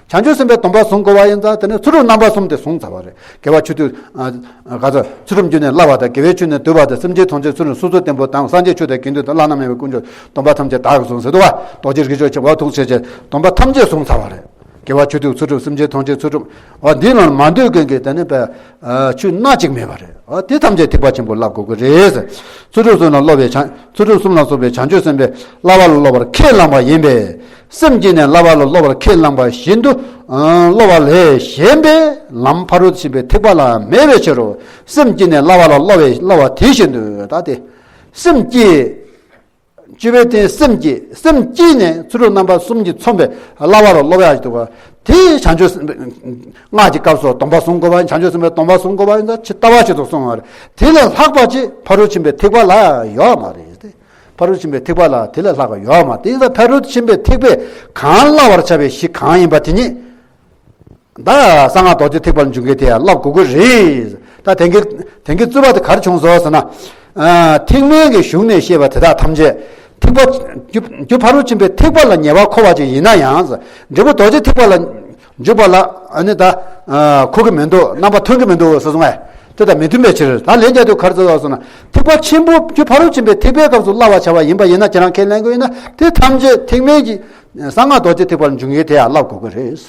བྱང་ཆུབ་སེམས་དཔའི་སྡོམ་པ་བཟུང་དགོས་པ་ཡིན་ཙང་། དེ་ནས་ཚུལ་ཁྲིམས་རྣམ་པ་གསུམ་དེ་བཟུང་ཚར་བ་རེད། དགེ་བ་བཅུ་དྲུག་ཨ། ག་ཚོད། ཚུལ་ཁྲིམས་བཅུ་ནི་བསླབ་པ་དང་། དགེ་བའི་བཅུ་ནི་བསྡུ་བ་དང་། སེམས་ཅན་ཐམས་ཅད་ཚུལ་ཁྲིམས་སོ་སོར་བསྟན་པ་དང་། སངས་རྒྱས་ཆོས་དང་དགེ་འདུན་དང་། བླ་ན་མེད་པའི་ཀུན་སྤྱོད། སྡོམ་པ་ཐམས་ཅད་བདག་གིས་བཟུང་ཟེར་འདུག་བ། རྡོ་རྗེ་རིགས་ཀྱི་ཆོས་ཀྱི་བ་ཐུགས་ཆེ་ཆེ་སྡོམ་པ་ཐམས་ཅད་བཟུང་ཚར་བ་རེད། དགེ་བ་བཅུ་དྲུག་ཚུལ་ཁྲིམས། སེམས་ཅན་ཐམས་ཅད་ཚུལ་ཁྲིམས། འོ་འདི་ལ་མ་འདུས་མཁན་གྱི་དེ་ནི་པའི་ཆོས་སྣ་གཅིག་མེད་པ་རེད། འོ་དེ་ཐམས་ཅད་ཐེག་པ་ཆེན་པོ་བསླབ་དགོས་ཀྱི་རེད། ཚུལ་ཁྲིམས་གསུམ་ལ་སློབ་པའི་བྱང་། ཚུལ་ཁྲིམས་གསུམ་ལ་སོགས་པའི་བྱང་ཆུབ་སེམས་དཔའི་བསླབ་པ་ལ་སློབ་པར་ཁས་བླངས་པ་ཡིན་པས། སེམས་བསྐྱེད་ནས་བསླབ་པ་ལ་སློབ་པར་ཁས་བླངས་པ་བཞིན་དུ། ཨ། སློབ་པ་ལས་གཞན་པའི་ལམ་ཕ་རོལ་ཕྱིན་པའི་ཐེག་པ་ལ་མེད་པའི་ཕྱིར་རོ། སེམས་བསྐྱེད་ནས་བསླབ་པ་ལ་སློབ་པའི་བསླབ་པ་དེ་བཞིན་དུ། ད་དེ། སེམས་བསྐྱེད། སྤྱོད་པའི་རྟེན་སེམས་བསྐྱེད། སེམས་བསྐྱེད་ནས་ཚུལ་ཁྲིམས་རྣམ་པ་གསུམ་གྱིས་མཚོན་པའི་བསླབ་པ་ལ་སློབ་ཡག་ཅིག་འདུག་ག་དེ་བྱང་ཆུབ་སེམས་དཔའི་སྔགས་ཀྱི་སྐབས་སུ་སྡོམ་པ་བཟུང་དགོས་པ། བྱང་ཆུབ་སེམས་དཔའི་སྡོམ་པ་བཟུང་དགོས་པ་ཡིན་ཙང་ཇི་ལྟ་བ་ཞིག་ཏུ་སོང་བ་རེད། དེ་ལས་ལྷག་པ་ཅིག་ཕ་རོལ་ཕྱིན་པའི་ཐེག་པ་ལ་ཡོད་མ་རེད་དེ། ཕ་རོལ་ཕྱིན་པའི་ཐེག་པ་ལ་དེ་ལས་ལྷག་པ་ཡོད་མ་རེད། དེ་ཡིན་ཙང་ཕ་རོལ་ཕྱིན་པའི་ཐེག་པས་གང་བསླབ་པར་བྱ་བའི་གཞི་གང་ཡིན་པ་དེ་ཉིད། ད་གསང་སྔགས་རྡོ་རྗེ་ཐེག་པར་འཇུག་མཁན་དེ་ཡང་བསླབ་དགོས་ཀྱི་རེད། ད་དེང་གི་དེང་གི་རྩོད་པ་དེ་ག་རེ་བྱུང་སོང་ཟེར་ན། ཨ། ཐེག་དམན་གྱི་གཞུང་ནས་བཤད་པ་དེ་དག་ཐམས་ཅད་ཐེག་པ། རྒྱུ་རྒྱུ་ཕ་རོལ་ཕྱིན་པའི་ཐེག་པ་ལ་ཉེ་བར་མཁོ་བ་ཅིག་ཡིན་ན་ཡང་། འབྲས་བུ་རྡོ་རྗེ་ཐེག་པ་ལ་འཇུག་པ་ལ་ཨ་ནི་ད། ཨ། མཁོ་གི་མི་འདུག་རྣམ་པ་མཐུན་གི་མི་འདུག་ཟེར་སོང་ངས། དེ་དང་མི་མཐུན་པའི་ཕྱིར། ད་ལན་རྒྱག་དུས་ག་རེ་ཟེར་བ་ཟེར་ན། ཐེག་པ་ཆེན་པོ། རྒྱུ་ཕ་རོལ་ཕྱིན་པའི་ཐེག་པའི་སྐབས་སུ་བསླབ་པར་བྱ་བ་ཡིན་པ་ཡིན་ན། ཁྱེད་རང་ཁས་ལེན་དགོས་ཡིན་ན། དེ་ཐམས་ཅད་ཐེག་དམན་གྱི་གསང་སྔགས་རྡོ་རྗེ་ཐེག་པར་འཇུག་མཁན་དེ་ཡང་བསླབ་དགོས་ཀྱི་རེད།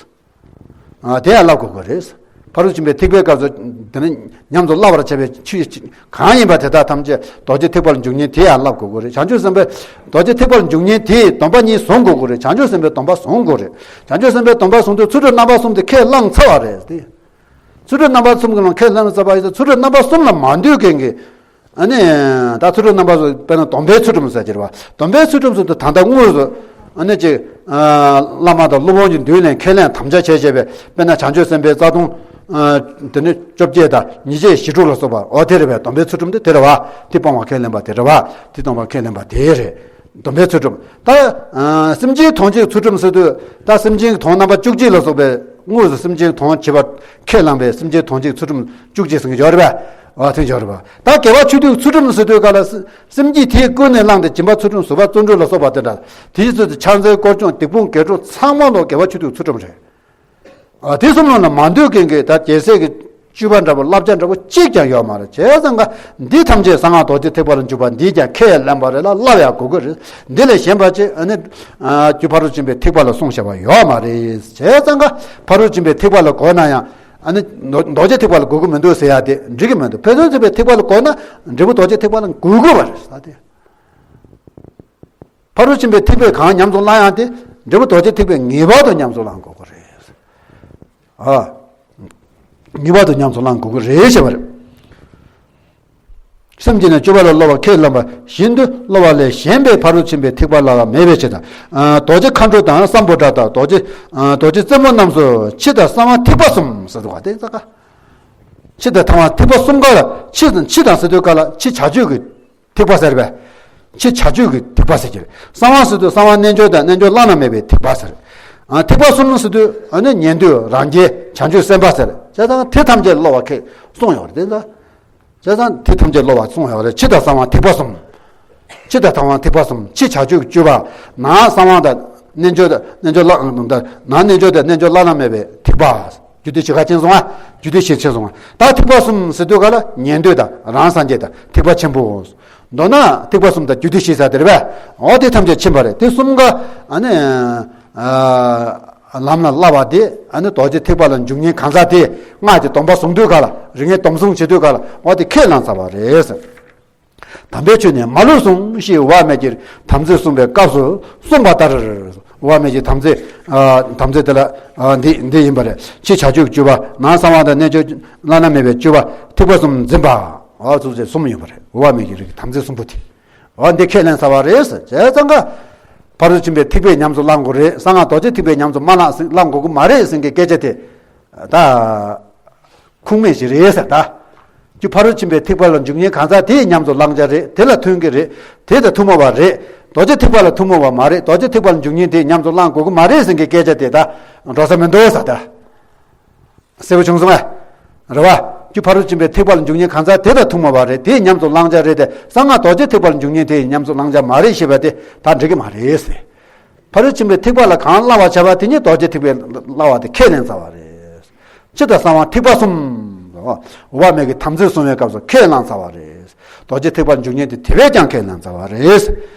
ཨ། དེ་ཡང་བསླབ་དགོས་ཀྱི་རེད། ཕ་རོལ་ཕྱིན་པའི་ཐེག་པའི་སྐབས་སུ་དེ་ནི་ཉམས་སུ་བླང་བར་བྱ་བའི་ཆོས་གང་ཡིན་པ་དེ་དག་ཐམས་ཅད་རྡོ་རྗེ་ཐེག་པར་འཇུག་མཁན་དེ་ཡང་བསླབ་དགོས་ཀྱི་རེད། བྱང་ཆུབ་སེམས་དཔའི། རྡོ་རྗེ་ཐེག་པར་འཇུག་མཁན་དེས་སྡོམ་པ་གཉིས་བཟུང་དགོས་ཀྱི་རེད། བྱང་ཆུབ་སེམས་དཔའི་སྡོམ་པ་བཟུང་དགོས་རེད། བྱང་ཆུབ་སེམས་དཔའི་སྡོམ་པ་བཟུང་དུས་ཚུལ་ཁྲིམས་རྣམ་པ་གསུམ་དེ་ཁས་བླངས་ཚར་བ་རེད་དེ། ཚུལ་ཁྲིམས་རྣམ་པ་གསུམ་གྱི་ནང་ཁས་བླངས་ཚར་བ་ཡིན་ཙང་། ཚུལ་ཁྲིམས་རྣམ་པ་གསུམ་ལ་མ་འདུས་མཁན་གྱི། ཨ་ནི་ད་ཚུལ་ཁྲིམས་རྣམ་པ་གསུམ། དཔེར་ན་སྡོམ་པའི་ཚུལ་ཁྲིམས་ཟེར་གྱི་རེད་བ། སྡོམ་པའི་ཚུལ་ཁྲིམས་སུ་ད་ལྟ་དངོས་སུ་ཨ་ནི་ཅིག་ཨ། བླ་མ་དང་སློབ་དཔོན་གྱི་མདུན་ནས་ཁས་ལེན་དམ་བཅའ་བྱས་བྱས་པའི། དཔེར་ན་བྱང་ཆུབ་སེམས་དཔའི་རྩ་ལྟུང་། ཨ། དེ་ནི་བཅོ་བརྒྱད་དང་ཉེས་བྱས་བཞི་དྲུག་ལ་སོགས་པ། འོ་དེ་རེད་བས། སྡོམ་པའི་ཚུལ་ཁྲིམས་དེ་དེ་རེད་བ། དེ་སྤང་བ་ཁས་ལེན་པ་དེ་རེད་བ། དེ་སྡོམ་པ་ཁས་ལེན་པ་དེ་རེད། སྡོམ་པའི་ཚུལ་ཁྲིམས། ད། ཨ། སེམས་ཅན་ཐམས་ཅད་ཚུལ་ཁྲིམས་ཟེར་དུས། ད་སེམས་ཅན་གྱི་དོན་རྣམ་པ་བཅུ་གཅིག་ལ་སོགས་པའི། དངོས་སུ་སེམས་ཅན་དོན་བྱེད་པར་ཁས་བླངས་པའི་སེམས་ཅན་ཐམས་ཅད་ཚུལ་ཁྲིམས་བཅུ་གཅིག་ཟེར་གྱི་ཡོད་རེད་པས། འོ་དེ་ཡོད་རེད་པ། ད་དགེ་བ་བཅུ་དྲུག་ཚུལ་ཁྲིམས་ཟེར་དུས་ག་ལ། སེ- སེམས་བསྐྱེད་དེས་ཀུན་ནས་བསླངས་ཏེ་སྦྱིན་པ་ཚུལ་ཁྲིམས། བཟོད་པ་བརྩོན་འགྲུས་ལ་སོགས་པ་དེ་འདྲ། དེའི་ཚུལ་དུ་ཕྱག་འཚལ་སྐོར་སྦྱོང་སྡིག་སྤོང་དགེ་སྒྲུབ་ཚང་མ་ལོ་དགེ་བ་བཅུ་དྲུག་ཚུལ་ཁྲིམས་རེད། ཨ། དེ་གསུམ་ལ་མ་འདུས་མཁན་གྱི། ད་རྒྱལ་སྲས་ཀྱི་སྤྱོད་པ་འདྲ་པོ། བསླབ་བྱ་འདྲ་པོ་གཅིག་ཀྱང་ཡོད་མ་རེད། བྱས་ཙང་ཀ་འདི་ཐམས་ཅད་གསང་སྔགས་རྡོ་རྗེ་ཐེག་པ་ལ་འཇུག་པ་འདིས་ཀྱང་ཁས་ལེན་པ་རེད་ལ་བསླབ་ཡག་དགོས་ཀྱི་རེད། འདི་ལས་གཞན་པ་ཅིག་ཨ་ནི། ཨ། རྒྱུ་ཕ་རོལ་ཕྱིན་པའི་ཐེག་པ་ལ་སོང་བྱ་བ་ཡོད་མ་རེད། བྱས་ཙང་ཀ་ཕ་རོལ་ཕྱིན་པའི་ཐེག་པ་ལ་གོ་ན་ཡང་། ཨ་ནི་རྡོ- རྡོ་རྗེ་ཐེག་པ་ལ་གོ་གི་མི་འདུག་ཟེར་ཡག་དེ་འགྲིག་གི་མི་འདུག་ཕ་རོལ་ཕྱིན་པའི་ཐེག་པ་ལ་གོ་ན་འབྲས་བུ་རྡོ་རྗེ་ཐེག་པ་ལ་གོ་དགོས་པ་རེད་ཟེར་ཏེ། ཕ་རོལ་ཕྱིན་པའི་ཐེག་པས་གང་ཉམས་སུ་བླང་ཡག་དེ། འབྲས་བུ་རྡོ་རྗེ་ཐེག་པས་ངེས་པར་དུ་ཉམས་སུ་བླང་དགོས་ཀྱི་རེད། ཨ། ངེས་པར་དུ་ཉམས་སུ་བླང་དགོས་ཀྱི་རེད་ཟེར་བ་རེད། སེམས་བསྐྱེད་ནས་སྤྱོད་པ་ལ་སློབ་པར་ཁས་བླངས་པ་བཞིན་དུ། སློབ་པ་ལས་གཞན་པའི་ཕ་རོལ་ཕྱིན་པའི་ཐེག་པ་ལ་མེད་པའི་ཕྱིར་དང་། ཨ། རྡོ་རྗེ་མཁའ་འགྲོ་དང་སམ་བྷོ་ཊ་དང་། རྡོ་རྗེ། ཨ། རྡོ་རྗེ་རྩེ་མོ་རྣམས་སུ་ཕྱི་དང་གསང་བ་ཐེག་པ་གསུམ་ཟེར་འདུག་པ། དེ་ཙ་ཀ་ཕྱི་དང་གསང་བ་ཐེག་པ་གསུམ་ཀ་ལ། ཕྱི་དང་། ཕྱི་དང་ཟེར་དུས་ཀ་ལ་ཕྱི་བྱ་སྤྱོད་ཀྱི་ཐེག་པ་ཟེར་བས། ཕྱི་བྱ་སྤྱོད་ཀྱི་ཐེག་པ་ཟེར་གྱི་རེད། གསང་བ་ཟེར་དུས་གསང་བ་རྣལ་འབྱོར་དང་རྣལ་འབྱོར་བླ་ན་མེད་པའི་ཐེག་པ་ཟེར། ཨ། ཐེག་པ་གསུམ་ཟེར་དུས་ཨ་ནི་ཉན་ཐོས་རང་རྒྱལ་བྱང་ཆུབ་སེམས་དཔའ་ཟེར། བྱས་ཙང་དེ་ཐམས་ཅད་སློབ་པ་ཁས་གསུངས་ཡོད་རེད་དེ། བྱས་ཙང་དེ་ཐམས་ཅད་སློབ་པ་གསུངས་ཡོད་རེད། ཕྱི་དང་གསང་བ་ཐེག་པ་གསུམ། ཕྱི་དང་གསང་བ་ཐེག་པ་གསུམ། ཕྱི་བྱ་སྤྱོད་ཀྱི་སྤྱོད་པ། ནང་གསང་བ་དང་རྣལ་འབྱོར་དང་རྣལ་འབྱོར་བླ། ནང་རྣལ་འབྱོར་དང་རྣལ་འབྱོར་བླ་ན་མེད་པའི་ཐེག་པ། རྒྱུད་སྡེ་བཞི་ཀ་ཕྱིན་སོང་ང་། རྒྱུད་སྡེ་བཞི་ཕྱིན་སོང་ང་། ད་ཐེག་པ་གསུམ་ཟེར་དུས་ག་ལ་ཉན་ཐོས་དང་རང་སངས་རྒྱས་དང་ཐེག་པ་ཆེན་པོ། མདོར་ན་ཐེག་པ་གསུམ་དང་རྒྱུད་སྡེ་བཞི་ཟེར་དེ་རེད་པས། འོ་དེ་ཐམས་ཅད་ཕྱིན་པ་རེད། དེ་གསུམ་ཀ་ཨ་ནི། ཨ། ལམ་ལ་བསླབ་པ་དེ། ཨ་ནི་རྡོ་རྗེ་ཐེག་པ་ལ་འཇུག་མཁན་གང་ཟག་དེ་སྔགས་ཀྱི་སྡོམ་པ་བཟུང་དུས་ག་ལ། རིགས་ལྔའི་སྡོམ་བཟུང་བྱེད་དུས་ག་ལ། འོ་དེ་ཁས་བླངས་ཚར་བ་རེད། དམ་པའི་ཆོས་ནི་མ་ལུས་སྲུང་ཞེས་འོག་མའི་གི་དམ་ཚིག་གསུངས་པའི་སྐབས་སུ་གསུངས་པ་ལྟར། འོག་མའི་གི་དམ་ཚིག་ཨ་དམ་ཚིག་དེ་ལ་ཨ་འདི་འདི་ཡིན་པ་རེད། ཕྱི་བྱ་སྤྱོད་བཅུ་པ། ནང་གསང་བ་དང་གནས་སྤྱོད་བླ་ན་མེད་པའི་སྤྱོད་པ། ཐེག་པ་གསུམ་འཛིན་པ། ཨ་ཚུལ་ཚད་གསུམ་ཡོད་པ་རེད། འོག་མའི་གི་རིགས་དམ་ཚིག་གསུམ་པོ་དེ། འོ་འདི་ཁས་ལེན་ཚར་བ་རེད་ཟེར་བྱས་ཙང་ཀ་ཕ་རོལ་ཕྱིན་པའི་ཐེག་པས་ཉམས་སུ་བླང་དགོས་རེད། གསང་སྔགས་རྡོ་རྗེ་ཐེག་པས་ཉམས་སུ་མ་བླང་བླང་དགོས་ཀྱི་མ་རེད་ཟེར་མཁན་སྐད་ཆ་དེ་ད་ཁུངས་མེད་ཞིག་རེད་ཟེར། ད་ཀྱི་ཕ་རོལ་ཕྱིན་པའི་ཐེག་པ་ལ་འཇུག་མཁན་གང་ཟག་དེས་ཉམས་སུ་བླང་བྱ་རེད། དེ་ལ་ཐུན་གྱི་རེད། དེ་དང་ཐུན་མོང་བ་རེད། རྡོ་རྗེ་ཐེག་པ་ལ་ཐུན་མོང་བ་མ་རེད། རྡོ་རྗེ་ཐེག་པ་ལ་འཇུག་མཁན་དེས་ཉམས་སུ་བླང་དགོས་ཀྱི་མ་རེད་ཟེར་མཁན་སྐད་ཆ་དེ་ད་འགྲོ་ས་མི་འདུག་ཟེར། ད་གསལ་པོ་བྱུང་སོང་ཨ། རེད་བ། ཀྱི་ཕ་རོལ་ཕྱིན་པའི་ཐེག་པ་ལ་འཇུག་མཁན་གང་ཟག་དེ་དང་ཐུན་མོང་བ་རེད། དེས་ཉམས་སུ་བླང་བྱ་རེད་དེ། གསང་སྔགས་རྡོ་རྗེ་ཐེག་པ་ལ་འཇུག་མཁན་དེས་ཉམས་སུ་བླང་བྱ་མ་རེད་ཞེས་པ་དེ་ད་འགྲིག་གི་མ་རེད་ཟེར། ཕ་རོལ་ཕྱིན་པའི་ཐེག་པ་ལ་གང་བསླབ་པར་བྱ་བ་དེ་ཉིད་རྡོ་རྗེ་ཐེག་པས་བསླབ་པ་དེ་ཁས་ལེན་ཚར་བ་རེད། སྤྱི་དང་གསང་བ་ཐེག་པ་གསུམ། འོག་མའི་གི་དམ་ཚིག་གསུང་བའི་སྐབས་སུ་ཁས་བླངས་ཚར་བ་རེད། རྡོ་རྗེ་ཐེག་པར་འཇུག་མཁན་དེ་དེ་བས་ཀྱང་ཁས་བླངས་ཚར་བ་རེད།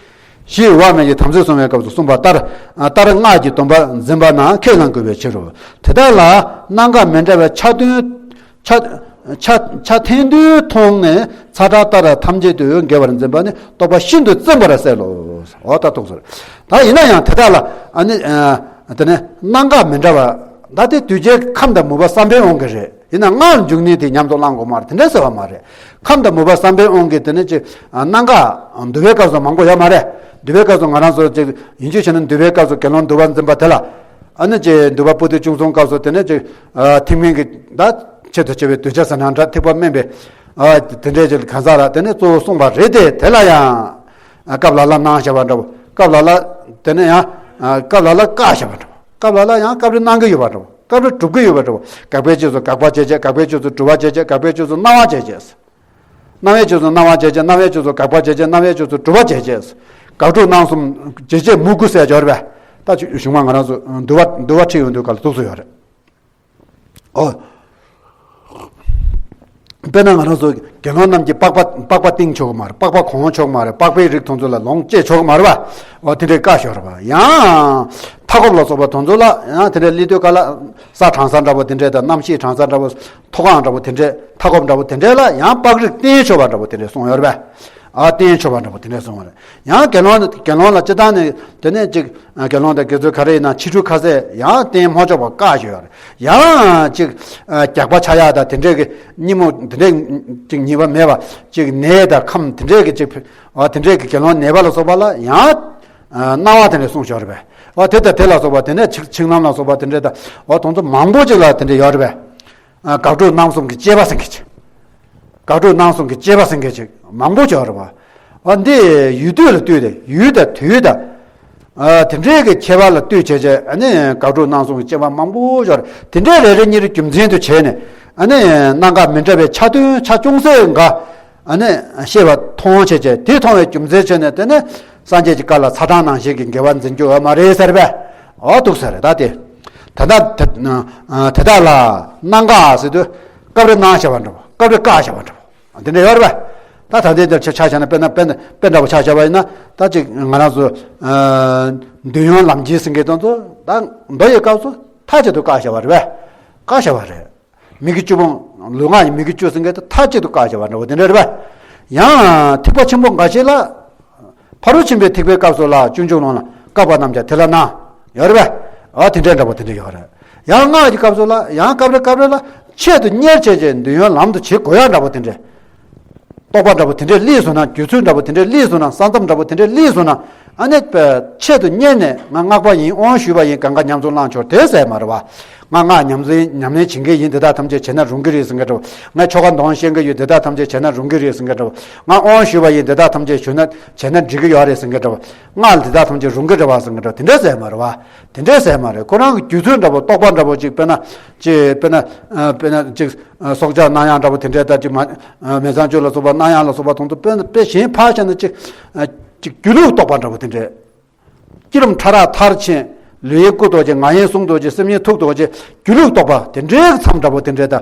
ཞེས་འོག་མའི་གི་དམ་ཚིག་གསུང་བའི་སྐབས་སུ་གསུངས་པ་ལྟར། ལྟར་སྔགས་ཀྱི་སྡོམ་པ་འཛིན་པ་རྣམས་ཁས་བླང་དགོས་པའི་ཕྱིར་རོ། དེ་དག་ལ་གནད་འགག་མི་འདྲ་བའི་ཆ་དོན། ཆ་ཆ་ཆ་ཐན་དུ་མཐོང་ནས་ཚ་གྲང་ལྟར་ཐམས་ཅད་དུ་དགེ་བར་འཛིན་པ་ནི་རྟོགས་པ་ཤིན་ཏུ་བཙེམ་པར་གསལ་ལོ། འོ་ད་རྟོགས་ཚར། ད་ཡིན་ན་ཡང་དེ་དག་ལ་ཨ་ནི་ཨ་དེ་ནི་གནད་འགག་མི་འདྲ་བ། ད་དེ་གདུལ་བྱའི་ཁམས་དང་མོས་པ་བསམ་པའི་དབང་གིས་རེད། ཡིན་ན་སྔགས་འཇུག་ནི་དེ་ཉམས་སུ་བླང་དགོས་མ་རེད། དེ་འདྲ་ཟེར་བ་མ་རེད། ཁམས་དང་མོས་པ་བསམ་པའི་དབང་གིས་དེ་ནི་ཅིག་གནད་འགག་འདུལ་བའི་སྐབས་སུ་མང་པོ་ཡོད་མ་རེད། འདུལ་བའི་སྐབས་སུ་ང་རང་ཚོ་ཅིག་ཡིན་རྒྱུ་བྱས་ན་འདུལ་བའི་སྐབས་སུ་དགེ་སློང་འདུལ་བ་འཛིན་པ་དེ་ལ། ཨ་ནི་ཅིག་འདུལ་བ་པོ་ཏི་ཅུང་གསུང་སྐབས་སུ་དེ་ནི་ཅིག་ཨ་ཐེག་དམན་གྱི་ད་ཆེད་དུ་བྱ་བའི་གདུལ་བྱ་ཟེར་ན་འདྲ། ཐེག་པ་དམན་པའི་ཨ་དེ་འདྲའི་ཅིག་གང་ཟག་ལ་དེ་ནི་གཙོ་བོ་གསུངས་པ་རེད་དེ། དེ་ལ་ཡང་སྐབས་ལ་ལ་གནང་བྱ་བ་འདྲ་བོ། སྐབས་ལ་ལ་དེ་ནི་ཡང་སྐབས་ལ་ལ་བཀག་བྱ་བ་འདྲ་བོ། སྐབས་ལ་ལ་ཡང་སྐབས་རེ་གནང་གི་ཡོད་པ་འདྲ་བོ། སྐབས་རེ་སྒྲུབ་ཀྱི་ཡོད་པ་འདྲ་བོ། དགག་པའི་རྗེས་སུ་དགག་པ་བྱེད་བྱེད། དགག་པའི་རྗེས་སུ་སྒྲུབ་པ་བྱེད་བྱེད། དགག་པའི་རྗེས་སུ་གནང་བ་བྱེད་བྱེད། གནང་བའི་རྗེས་སུ་གནང་བ་བྱེད་བྱེད། གནང་བའི་རྗེས་སུ་དགག་པ་བྱེད་བྱེད། གནང་བའི་རྗེས་སུ་སྒྲུབ་པ་བྱེད་བྱེད། དགག་སྒྲུབ་གནང་གསུམ་བྱེད་བྱེད་མུ་གུ་ཟེར་སྦྱོར་བས། ད་གཞུག་མ་ང་རང་ཚོ་འདུལ་བ་འདུལ་བ་ཁྲིད་ཡོང་དུས་ག་ལ་འདུག་སེ་ཡོད་རེད། ཨོ། དཔེར་ན་ང་རང་ཚོ་དགེ་སློང་རྣམས་ཀྱིས་པགས་པ་པགས་པ་བཏིང་ཆོག་གི་མ་རེད། པགས་པ་གོན་ཆོག་གི་མ་རེད། པགས་པའི་རིགས་དེ་ཚོ་ལ་ལོངས་སྤྱད་ཆོག་གི་མ་རེད་པ། ཨོ་དེ་འདྲའི་བཀག་ཤོར་བ། ཡང་མཐའ་འཁོབ་ལ་སོགས་པ་དེ་ཚོ་ལ་ཡང་དེ་འདྲའི་སླེབས་དུས་ག་ལ་ས་གྲང་ས་འདྲ་པོ་དེ་འདྲའི་དང་། གནམ་གཤིས་གྲང་ས་འདྲ་པོ། མཐོ་སྒང་འདྲ་པོ་དེ་འདྲའི། མཐའ་འཁོབ་འདྲ་པོ་དེ་འདྲའི་ལ་ཡང་པགས་རིགས་བསྟེན་ཆོག་པ་འདྲ་པོ་དེ་འདྲའི་གསུངས་ཡོད་རེད་པས། ཨ་བསྟེན་ཆོག་པ་འདྲ་པོ་དེ་འདྲའི་གསུངས་ཡོད་རེད། ཡང་དགེ་སློང་དགེ་སློང་ལ་སྤྱིར་བཏང་ནས་དེ་ནས་ཅིག་དགེ་སློང་དང་དགེ་ཚུལ་ག་རེ་ཡིན་ན་ཕྱི་འཁྲུལ་ཁ་ཟས་ཡང་བསྟེན་མ་ཆོག་པ་བཀག་ཞུས་ཡོད་རེད། ཡང་ཅིག་རྒྱགས་པ་ཆགས་ཡག་དང་དེ་འདྲའི་གི་ཉིན་མོ་དེ་འདྲའི་ཅིག་ཉེས་པ་མེད་པ། ཅིག་ནད་དང་ཁམས་དེ་འདྲའི་གི་ཅིག་ཨ་དེ་འདྲའི་གི་དགེ་སློང་ནད་པ་ལ་སོགས་པ་ལ་ཡང་གནང་བ་དེ་འདྲ་གསུངས་ཡོད་རེད་པས། ཨ་དེ་དང་དེ་ལ་སོགས་པ་དེ་ནས་ཆིག་ཆིག་ལམ་ལ་སོགས་པ་དེ་འདྲའི་དང་། ཨ་དེ་ཚོ་མང་པོ་ཅིག་ལ་དེ་འདྲ་ཡོད་རེད་པས། ཨ་དགག་སྒྲུབ་གནང་གསུམ་གྱི་བཅས་པ་ཟེར་མཁན་ཅིག་དགག་སྒྲུབ་གནང་གསུམ་གྱི་བཅས་པ་ཟེར་མཁན་ཅིག་མང་པོ་ཅིག་ཡོད་རེད་པ། ཨ་འདི་ཡུལ་དུས་ལ་ལྟོས་ཏེ། ཡུལ་དང་དུས་དང་། ཨ་དེ་འདྲའི་གི་ཁྱད་པར་ལ་ལྟོས་བྱས་བྱས། ཨ་ནི་དགག་སྒྲུབ་གནང་གསུམ་གྱི་བཅས་པ་མང་པོ་ཅིག་ཡོད་རེད། དེ་འདྲའི་རེ་རེ་གཉིས་རེ་རྒྱུ་མཚན་དུ་བྱས་ནས། ཨ་ནི་གནད་འགག་མི་འདྲ་བའི་ཆ་དོན་ཆ་ཅུང་ཟད་འགའ། ཨ་ནི་ཤེས་པ་མཐོང་བྱས་བྱས། དེ་མཐོང་བའི་རྒྱུ་མཚན་བྱས་ནས་དེ་ནི་སངས་རྒྱས་ཀྱི་བཀའ་ལ་ཚ་གྲང་ནང་བཞིན་གྱི་འགལ་བ་འཛིན་རྒྱུ་ཡོད་མ་རེད་ཟེར་པས། ཨོ་འདུག་ཟེར་རེད་ད་དེ། ད་ལྟ་དེ་དེ་དག་ལ་གནད་འགག་ཟེར་དུས་སྐབས་རེ་གནང་བྱ་བ་འདྲ་བོ། སྐབས་རེ་བཀག་བྱ་བ་འདྲ་བོ། དེ་འདྲ་ཡོད་རེད་པས། ད་ད་ལྟའི་འདིར་ཆ་ཆ་བཞག་ན། དཔེར་ན་དཔེ་དཔེ་འདྲ་བོ་ཆ་བཞག་པ་ཡིན་ན། ད་ཅིག་ང་རང་ཚོ་འདོད་ཡོན་ལམ་བྱེད་ཟེར་མཁན་དེ་ཚོ་ད་མདོ་ཡི་སྐབས་སུ་མཐའ་གཅིག་ཏུ་བཀག་བྱ་བ་རེད་པས། བཀག་བྱ་བ་རེད། མི་དགེ་བཅུ་སྤོང་། ལུས་ངག་གི་མི་དགེ་བཅུ་ཟེར་མཁན་དེ་མཐའ་གཅིག་ཏུ་བཀག་བྱ་བ་འདྲ་བོ་དེ་འདྲ་རེད་པས། ཡང་ཐེག་པ་ཆེན་པོ་འགའ་ཞིག་ལ། ཕ་རོལ་ཕྱིན་པའི་ཐེག་པའི་སྐབས་སུ་ལ་སྤྱོད་འཇུག་ལུང་ལ་བཀག་པ་རྣམས་ཀྱང་དེ་ལ་སྣང་། ཡོད་རེད་པས། ཨ་དེ་འདྲའི་འདྲ་པོ་དེ་འདྲ་ཡོད་རེད། ཡང་སྔགས་ཀྱི་སྐབས་སུ་ལ་ཡང་སྐབས་རེ་སྐབས་རེ་ལ་ཆེད་དུ་གཉེར་བྱས་བྱས་འདོད་ཡོན་ལམ་དུ་བྱེད་དགོས་ཡག་འདྲ་པོ་དེ་འདྲའི། རྟོག་པ་འདྲ་པོ་དེ་འདྲའི་སླེབས་སོང་ན། རྒྱུ་ཚུལ་འདྲ་པོ་དེ་འདྲའི་སླེབས་སོང་ན། ས་མཚམས་འདྲ་པོ་དེ་འདྲའི་སླེབས་སོང་ན། ཨ་ནི་ཆེད་དུ་གཉེར་ནས་ང་སྔགས་པ་ཡིན། དབང་ཞུས་པ་ཡིན། གང་ག་ཉམས་སུ་བླང་ཆོག་དེ་ཟེར་མ་རེད་པ། ང་སྔགས་ཉམས་ལེན་ཉམས་ལེན་བྱེད་མཁན་ཡིན། འདི་དག་ཐམས་ཅད་བྱས་ན་རུང་གི་རེད་ཟེར་མཁན་འདྲ་པོ། ང་ཆོ་ག་འདོན་ཤེས་ཀྱི་ཡོད། འདི་དག་ཐམས་ཅད་བྱས་ན་རུང་གི་རེད་ཟེར་མཁན་འདྲ་པོ། ང་དབང་ཞུས་པ་ཡིན། འདི་དག་ཐམས་ཅད་ཞུས་ན་བྱས་ན་འགྲིག་གི་ཡོད་རེད་ཟེར་མཁན་འདྲ་པོ། སྔགས་ལ་འདི་དག་ཐམས་ཅད་རུང་གི་རེད་པ་ཟེར་མཁན་འདྲ་པོ། དེ་འདྲ་ཟེར་མ་རེད་པ། དེ་འདྲ་ཟེར་མ་རེད། ཁོ་རང་གི་རྒྱུ་ཚུལ་འདྲ་པོ། རྟོག་པ་འདྲ་པོ་ཅིག་དཔེར་ན་ཅིག་དཔེར་ན་ཨ་དཔེར་ན་ཅིག་ཨ་སྲོག་ཆགས་གནང་ཡག་འདྲ་པོ་དེ་འདྲའི་ད་ཅིག་མ་ཨ་མེ་བཟང་སྤྱོད་ལ་སོགས་པ་གནང་ཡག་ལ་སོགས་པ་དེ་ཚོ་དཔེར་ན་དཔེ་གཞན་ཕར་བཞག་ན་ཅིག་ཨ་ཅིག་སྒྱིད་ལུག་རྟོག་པ་འདྲ་པོ་དེ་འདྲའི། བསྐྱེད་རིམ་ཕྲ་རགས་མཐར་ཕྱིན། ལུས་ཡིན་སྐུ་རྡོ་རྗེ། ངག་ཡིན་གསུང་རྡོ་རྗེ། སེམས་ཡིན་ཐུགས་རྡོ་རྗེ། སྒྱིད་ལུག་རྟོག་པ་དེ་འདྲའི་མཚམས་འདྲ་པོ་དེ་འདྲའི་ད་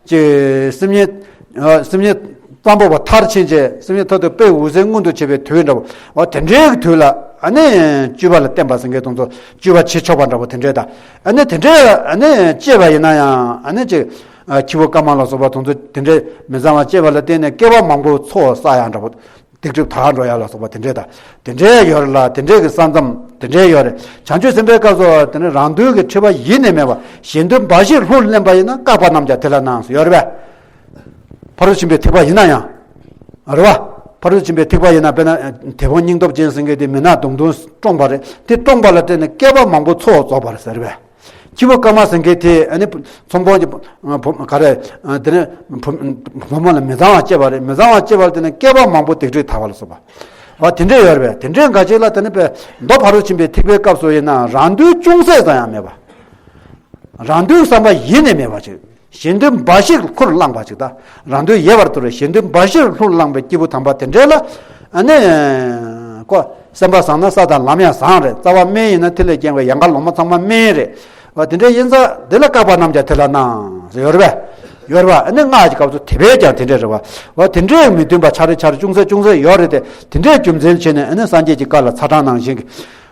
ཅིག་སེམས་ཉིད་ཨ་སེམས་ཉིད་གཙང་པོ་བ་མཐར་ཕྱིན་བྱས། སེམས་ཉིད་མཐར་ཐུག་དཔེ་འོད་གསལ་མངོན་དུ་བྱེད་པའི་དུས་འདྲ་པོ། འོ་དེ་འདྲའི་དུས་ལ་ཨ་ནི་སྤྱོད་པ་ལ་བརྟེན་པ་ཟེར་མཁན་དེ་ཚོ། སྤྱོད་པ་བྱེད་ཆོག་པ་འདྲ་པོ་དེ་འདྲའི་ད་ཨ་ནི་དེ་འདྲའི་ཨ་ནི་སྤྱད་པ་ཡིན་ན་ཡང་། ཨ་ནི་ཅིག་ཨ་ཁྱི་བོ་ཀ་མ་ལ་སོགས་པ་དེ་ཚོ་དེ་འདྲའི་མི་གཙང་བ་སྤྱད་པ་ལ་བརྟེན་ནས་སྐྱེ་བ་མང་པོ་ཚོགས་བསགས་ཡག་འདྲ་པོ། སྡིག་སྒྲིབ་དག་འགྲོ་ཡ་ལ་སོགས་པ་དེ་འདྲས་དང་། དེ་འདྲས་ཡོད་རེད་ལ། དེ་འདྲས་ཀྱི་ས་མཚམས་དེ་འདྲས་ཡོད་རེད། བྱང་ཆུབ་སེམས་དཔའི་སྐབས་སུ་དེ་ནི་རང་དོན་གྱི་འཁྲི་བ་ཡེ་ནས་མེད་པ། གཞན་དོན་འབའ་ཞིག་ལྷུར་ལེན་པ་ཡིན་ན། བཀག་པ་རྣམས་ཀྱང་དེ་ལ་སྣང་ཟེར་ཡོད་རེད་པས། ཕ་རོལ་ཕྱིན་པའི་ཐེག་པ་ཡིན་ན་ཡང་། རེད་བ། ཕ་རོལ་ཕྱིན་པའི་ཐེག་པ་ཡིན་ན། དཔེར་ན་དེ་ཕོ་སྙིང་སྟོབས་ཅན་ཟེར་མཁན་དེ་མི་ནག་མདུང་ཐུང་བཀྲོངས་པ་རེད། དེ་བཀྲོངས་པ་ལ་བརྟེན་ནས་བསྐལ་པ་མང་པོ་འཚོ་བ་རྫོགས་པ་རེད་ཟེར་བས། ཁྱི་ཕོ་སྐར་མ་ཟེར་མཁན་དེ་ཨ་ནི་ཚོང་དཔོན་གྱི་བུ་ག་རེ། དེ་ནས་བུ་བུ་མོ་ལ་མི་གཙང་བ་སྤྱད་པ་རེད། མི་གཙང་བ་སྤྱད་པ་ལ་བརྟེན་ནས་བསྐལ་པ་མང་པོ་སྡིག་སྒྲིབ་དག་པ་ལ་སོགས་པ། བ་དེ་འདྲས་ཡོད་རེད་པས། དེ་འདྲས་འགའ་ཞིག་ལ་དེ་ནི་པས་མདོ་ཕ་རོལ་ཕྱིན་པའི་ཐེག་པའི་སྐབས་སུ་ཡིན་ན། རང་དོན་ཅུང་ཟད་ཙམ་ཡང་མེད་པ། རང་དོན་བསམ་པ་ཡེ་ནས་མེད་པ་ཅིག་གཞན་དོན་འབའ་ཞིག་ལྷུར་བླངས་པ་ཅིག་དང་། རང་དོན་ཡལ་བར་དོར་བའི་གཞན་དོན་འབའ་ཞིག་ལྷུར་བླངས་པའི་སྐྱེས་བུ་དམ་པ་དེ་འདྲས་ལ། ཨ་ནི། ཁོ་སེམས་པ་བཟང་ན་ས་དང་ལམ་ཡང་བཟང་རེད། རྩ་བ་སྨན་ཡིན་ན་ཐིག་ལེ་རྐྱེན་པས། ཡལ་ག་ལོ་མ་ཚང་མ་སྨན་རེད། བ་དེ་འདྲས་ཡིན་ཙང་དེ་ལ་བཀག་པ་རྣམས་ཀྱང་དེ་ལ་སྣང་ཟེར་ཡོད་རེད་པས། ཡོད་རེད་པ། ཨ་ནི་སྔགས་ཀྱི་སྐབས་སུ་དེ་བས་ཀྱང་དེ་འདྲས་རེད་པ། བ་དེ་འདྲས་མི་མཐུན་པ་ཆ་རེ་ཆ་རེ་ཅུང་ཟད་ཅུང་ཟད་ཡོད་རེད་དེ། དེ་འདྲས་རྒྱུ་མཚན་བྱས་ནས་ཨ་ནི་སངས་རྒྱས་ཀྱི་བཀའ་ལ་ཚ་གྲང་ནང་བཞིན་གྱི།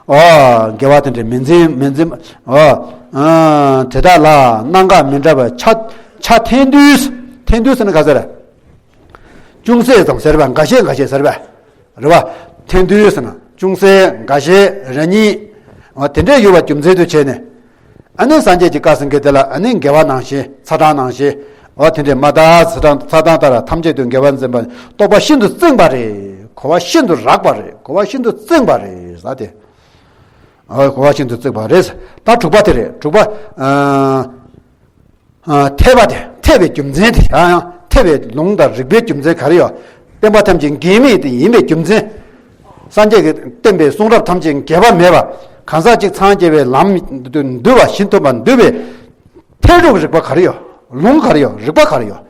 ཨོ། དགེ་བ་དེ་འདྲའི་མི་འཛིན་མི་འཛིན། ཨོ། ཨ། དེ་དག་ལ་གནང་འགག་མི་འདྲ་བའི་ཆ་ཆ་འཐེན་དུས། འཐེན་དུས་ཟེར་ན་ག་ཟེར། ཅུང་ཟད་ཙམ་ཟེར་བ། འགའ་ཤས་འགའ་ཤས་ཟེར་བ། རེད་བ། འཐེན་དུས་ཟེར་ན་ཅུང་ཟད། འགའ་ཤས། རེ་གཉིས། ཨོ། དེ་འདྲའི་ཡོད་པ་རྒྱུ་མཚན་དུ་བྱས་ནས། ཨ་ནི་སངས་རྒྱས་ཀྱི་བཀའ་ཟེར་མཁན་དེ་ལ་ཨ་ནི་དགེ་བ་ནང་བཞིན། ཚ་གྲང་ནང་བཞིན། ཨོ། དེ་འདྲའི་མ་དག་ཚ་གྲང་ཚ་གྲང་ལྟར་ཐམས་ཅད་དུ་དགེ་བ་འཛིན་པ་རྟོགས་པ་ཤིན་ཏུ་བརྩིགས་པ་རེད། གོ་བ་ཤིན་ཏུ་རགས་པ་རེད། གོ་བ་ཤིན་ཏུ་བརྩིགས་པ་རེད་ཟེར་ཏེ། ཨོ། གོ་བ་ཤིན་ཏུ་བརྩིགས་པ་རེད། ད་དྲུག་པ་དེ་རེད། དྲུག་པ། ཨ། ཨ། ཐེག་པ་དེ། ཐེག་པའི་རྒྱུ་མཚན་དེ། ཡང་ཡང་ཐེག་པའི་ལུང་དང་རིགས་པའི་རྒྱུ་མཚན་ག་རེ་ཡོད། བསྟན་པ་ཐམས་ཅད་འགལ་མེད་དེ་ཡིན་པའི་རྒྱུ་མཚན། སངས་རྒྱས་ཀྱིས་བསྟན་པའི་གསུང་རབ་ཐམས་ཅད་འགལ་བ་མེད་པ། གང་ཟག་གཅིག་འཚང་རྒྱ་བའི་ལམ་དུ་འདུལ་བ་བཞིན་ཐོབ་པར་འདུལ་བའི་ཐེག་དྲུག་རིགས་པ་ག་རེ་ཡོད། ལུང་ག་རེ་ཡོད། རིགས་པ་ག་རེ་ཡོད།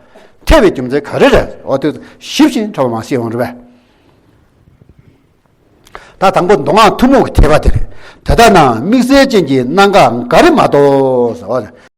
ཐེག་པའི་རྒྱུ་མཚན་ག་རེ་རེད། འོ་དེ་ཞིབ་ཅིང་ཕྲ་བ་མ་ཤེས་འོང་རེད་པས། ད་དང་པོ་མདོ་སྔགས་ཐུན་མོང་གི་ཐེག་པ་དེ་རེད། དེ་ལྟ་ན་དམིགས་བསལ་ཅན་གྱི་གནང་འགག་འགའ་རེ་མ་གཏོགས་ཟེར་བ་རེད།